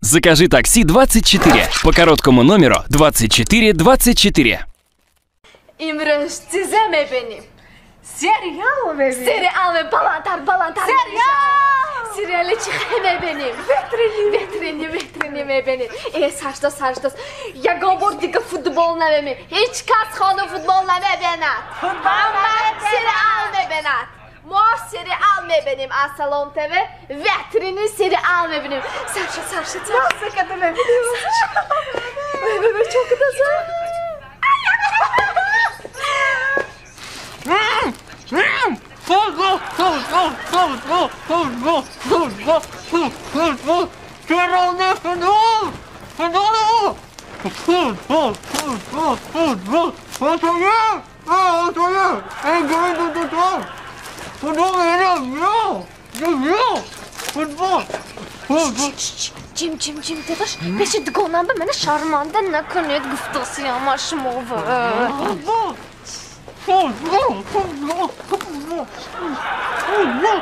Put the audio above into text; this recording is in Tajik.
Закажи такси 24 по короткому номеру 24 24. Имрӯз чизе мебинем? Сериал мебинем. Сериал баландтар, баландтар. Сериал. Сериали чӣ хел мебинем? Ветрени. Ветрени, ветрени мебинем. Э, саршда, саршда. Ягон бор дига футбол намебинем. Ҳеҷ кас хона футбол намебинад. Футбол. Сериал мебинад. Мо сериал мебинем аз Салом ТВ. Ветрени сериал мебинем. Сарша, сарша, сарша. Музыкада мебинем. Вай, вай, вай, чо кадаса? Футбол, футбол, футбол, футбол, футбол, футбол, футбол, футбол, футбол, футбол, футбол, футбол, футбол, футбол, футбол. Ҷим, ҷим, ҷим, дадош, пеши дугонам ба мана шарманда накунед, гуфтосиама шумова. Футбол, футбол, футбол, футбол, футбол.